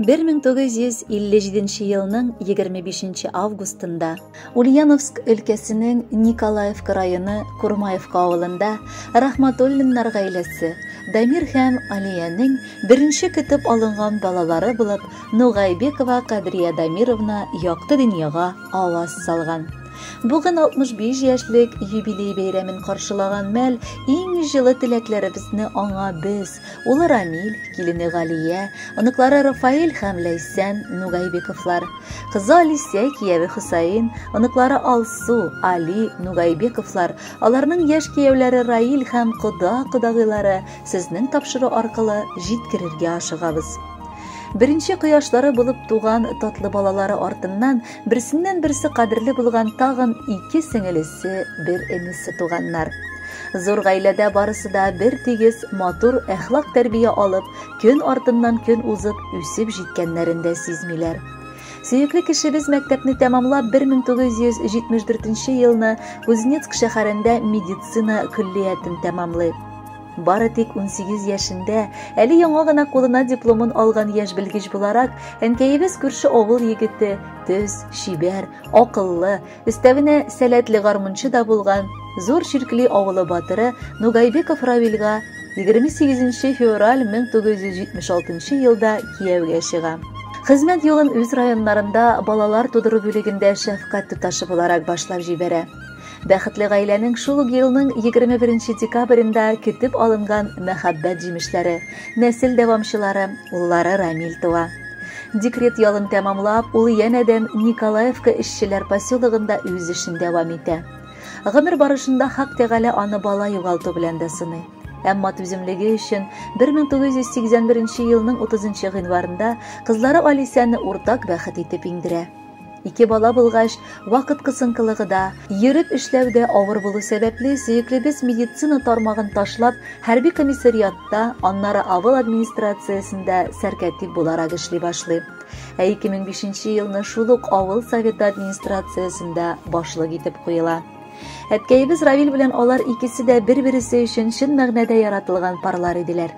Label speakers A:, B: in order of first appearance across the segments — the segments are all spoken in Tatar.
A: 1957 елның 25 августында Ульяновск өлкәсенең Николаевка районы Курмаевка авылында Рахматуллиннар гаиләсе Дамир һәм Алиянең беренче көтеп алынган балалары булып Нугайбекова Кадрия Дамировна якты дөньяга аваз салган. Бүген 65 яшьлек юбилей бәйрәмен каршылаган мәл иң җылы теләкләребезне аңа без, улы Рамил, килене Галия, оныклары Рафаэль һәм Ләйсән Нугайбековлар, кызы Алисә, кияве Хусаин, оныклары Алсу, Али Нугайбековлар, аларның яшь кияүләре Раил һәм кода-кодагыйлары сезнең тапшыру аркылы җиткерергә ашыгабыз. Беренче кояшлары булып туган татлы балалары артыннан берсеннән-берсе кадерле булган тагын ике сеңелесе, бер энесе туганнар. Зур гаиләдә барысы да бер тигез матур әхлак тәрбия алып, көн артыннан көн узып үсеп җиткәннәрен дә сизмиләр. Сөекле кешебез мәктәпне тәмамлап 1974 елны Кузнецк шәһәрендә медицина көллиятен тәмамлый. Бары тик 18 яшендә, әле яңа гына кулына дипломын алган яшь белгеч буларак, әнкәебез күрше авыл егете, төз, чибәр, акыллы, өстәвенә сәләтле гармунчы да булган Зур Чиркли авылы батыры Нугайбеков Равилгә 28 февраль 1976 елда кияүгә чыга. Хезмәт юлын үз районнарында балалар тудыру бүлегендә шәфкать туташы буларак башлап җибәрә. Бәхетле гаиләнең шул ук елның 21 декабрендә көтеп алынган мәхәббәт җимешләре, нәсел дәвамчылары, уллары Рамил туа. Декрет ялын тәмамлап, ул янәдән Николаевка эшчеләр поселогында үз эшен дәвам итә. Гомер барышында Хак Тәгалә аны бала югалту белән дә сыный. Әмма түземлеге өчен 1981 елның 30 гыйнварында кызлары Алисәне уртак бәхет итеп иңдерә. Ике бала булгач, вакыт кысынкылыгы да, йөреп эшләү дә авыр булу сәбәпле, сөеклебез медицина тармагын ташлап, хәрби комиссариатта, аннары авыл администрациясендә сәркәтип буларак эшли башлый. Ә 2005 елны шул ук авыл советы администрациясендә башлык итеп куела. Әткәебез Равил белән алар икесе дә бер-бересе өчен чын мәгънәдә яратылган парлар иделәр.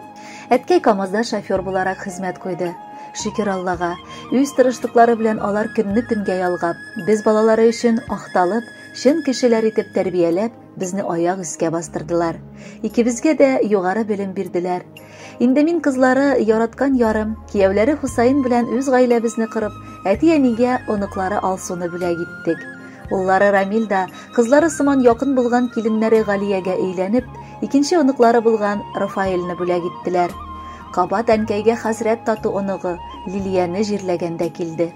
A: Әткәй КАМАЗда шофер буларак хезмәт куйды. Шөкер Аллага, үз тырышлыклары белән алар көнне төнгә ялгап, без балалары өчен ахталып, чын кешеләр итеп тәрбияләп, безне аяк өскә бастырдылар. Икебезгә дә югары белем бирделәр. Инде мин кызлары, яраткан ярым, кияүләре Хусаин белән үз гаиләбезне корып, әти-әнигә оныклары Алсуны бүләк иттек. Уллары Рамил да, кызлары сыман якын булган киленнәре Галиягә өйләнеп, икенче оныклары булган Рафаэльне бүләк иттеләр. Кабат әнкәйгә хәсрәт тату оныгы Лилияне җирләгәндә килде.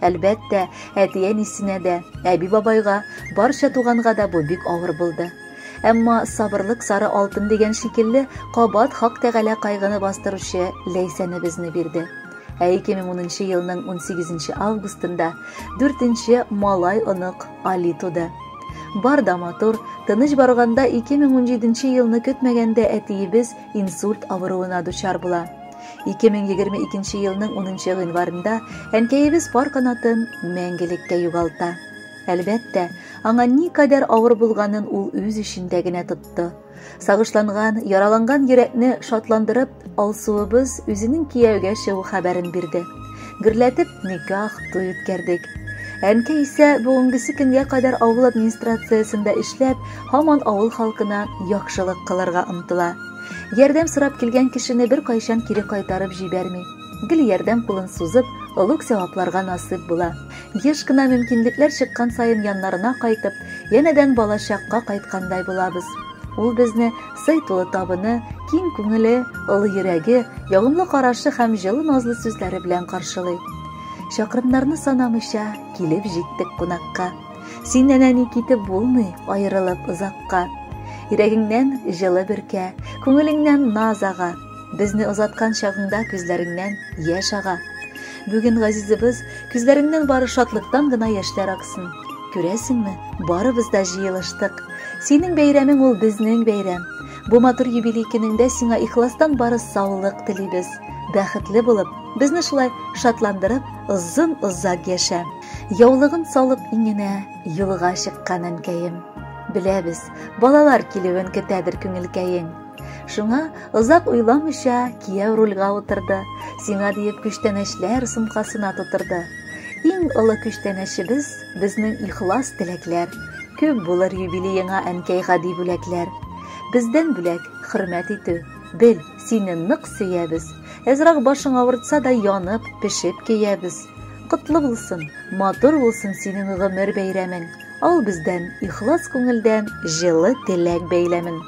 A: Әлбәттә, әти-әнисенә дә, әби-бабайга, барча туганга да бу бик авыр булды. Әмма сабырлык сары алтын дигән шикелле, кабат Хак Тәгалә кайгыны бастыручы Ләйсәнебезне бирде. Ә 2010 елның 18 августында дүртенче малай онык Али туды. Бар да матур, тыныч барганда 2017 елны көтмәгәндә әтиебез инсульт авыруына дучар була. 2022 елның 10 гыйнварында әнкәебез пар канатын мәңгелеккә югалта. Әлбәттә, аңа никадәр авыр булганын ул үз эчендә генә тотты. Сагышланган, яраланган йөрәкне шатландырып, Алсуыбыз үзенең кияүгә чыгу хәбәрен бирде. Гөрләтеп никах туй үткәрдек. Әнкәй исә бүгенгесе көнгә кадәр авыл администрациясендә эшләп, һаман авыл халкына яхшылык кылырга омтыла. Ярдәм сорап килгән кешене беркайчан кире кайтарып җибәрми. Гел ярдәм кулын сузып, олуг савапларга насыйп була. Еш кына мөмкинлекләр чыккан саен яннарына кайтып, янәдән балачакка кайткандай булабыз. Ул безне сый тулы табыны, киң күңеле, олы йөрәге, ягымлы карашы һәм җылы назлы сүзләре белән каршылый. Чакрымнарны санамыйча килеп җиттек кунакка. Синнән әни китеп булмый, аерылып озакка. Йөрәгеңнән җылы бөркә, күңелеңнән наз ага. Безне озаткан чагыңда күзләреңнән яшь ага. Бүген газизыбыз, күзләреңнән бары шатлыктан гына яшьләр аксын. Күрәсеңме, барыбыз да җыелыштык. Синең бәйрәмең ул безнең бәйрәм. Бу матур юбилей көнеңдә сиңа ихластан бары саулык телибез. Бәхетле булып, безне шулай шатландырып, озын-озак яшә. Яулыгын салып иңенә юлга чыккан әнкәем. Беләбез, балалар килүен көтәдер күңелкәең. Шуңа озак уйламыйча кияү рульга утырды. Сиңа диеп күчтәнәчләр сумкасына тутырды. Иң олы күчтәнәчебез безнең ихлас теләкләр. Күп булыр юбилееңа әнкәй гади бүләкләр. Бездән бүләк, хөрмәт итү. Бел, сине нык сөябез. Әзрәк башың авыртса да янып, пешеп көябез. Котлы булсын, матур булсын синең гомер бәйрәмең. Ал бездән ихлас күңелдән җылы теләк бәйләмен.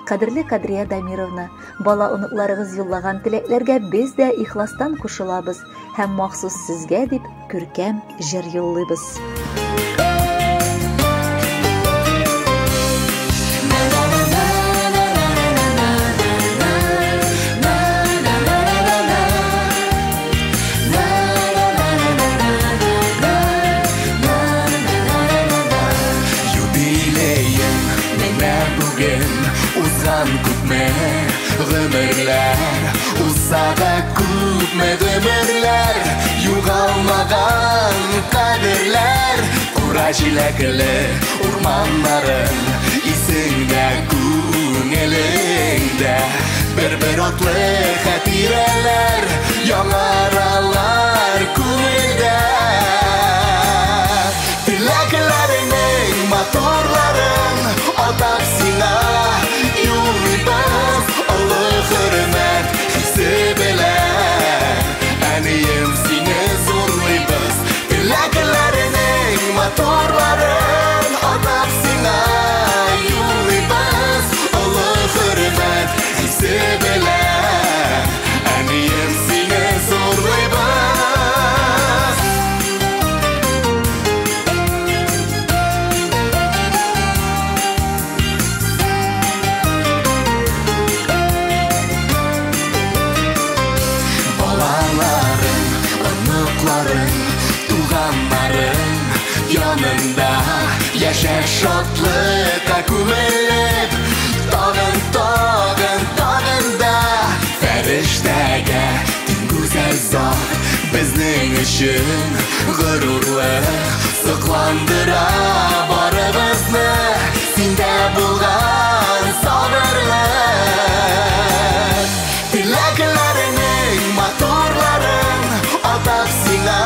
A: Кадерле Кадрия Дамировна, бала оныкларыгыз юллаган теләкләргә без дә ихластан кушылабыз һәм махсус сезгә дип күркәм җыр юллыйбыз.
B: Юбилеем менә бүген узган күпме гомерләр, узса да күпме гомерләр, югалмаган кадерләр, кура җиләкле урманнарың исеңдә, күңелеңдә, бер-бер атлы хатирәләр яңаралар күңелдә. Теләкләреңнең матурларын атап сиңа юллыйбыз, олы хөрмәт хисе белән. Әнием, сине зурлыйбыз. Теләкләреңнең матурларын атап сиңа юллыйбыз, олы хөрмәт хисе белән. Әнием, сине зурлыйбыз. Балаларың, оныкларың, туганнарың янында яшә шатлыкка күмелеп, тагын, тагын, тагын да фәрештәгә тиң гүзәл зат безнең өчен горурлык, сокландыра барыбызны синдә булган сабырлык. Теләкләреңнең матурларын атап сиңа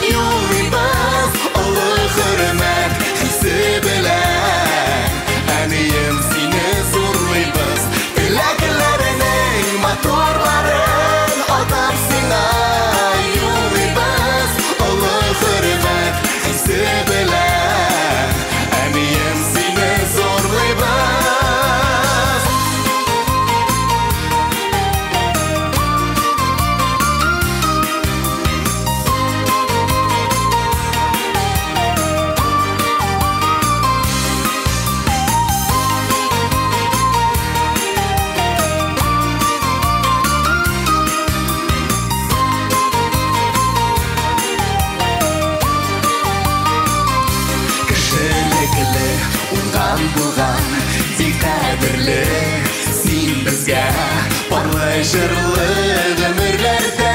B: юллыйбыз, олы хөрмәт хисе белән. Әнием, сине зурлыйбыз. Теләкләреңнең матурларын атап сиңа юллыйбыз, олы хөрмәт хисе белән. Әнием, сине зурлыйбыз. Кешелекле, уңган булган, бик кадерле син безгә, парлы җырлы гомерләрдә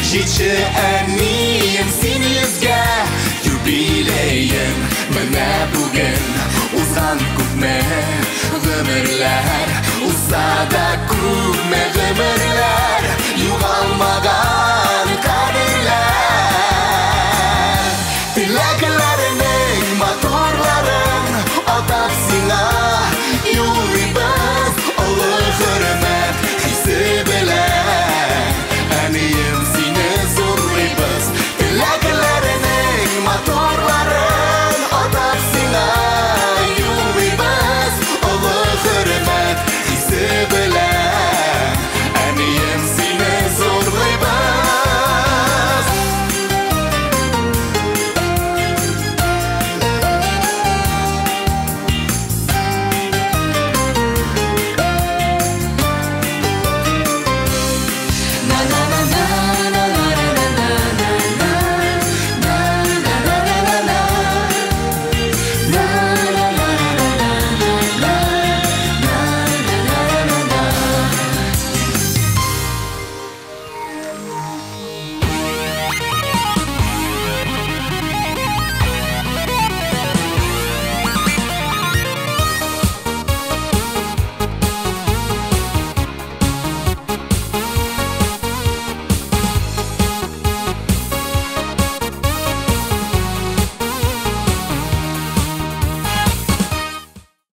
B: җитше әнием син йөзгә. Юбилеем менә бүген узган күпме гомерләр, узса да күпме гомерләр.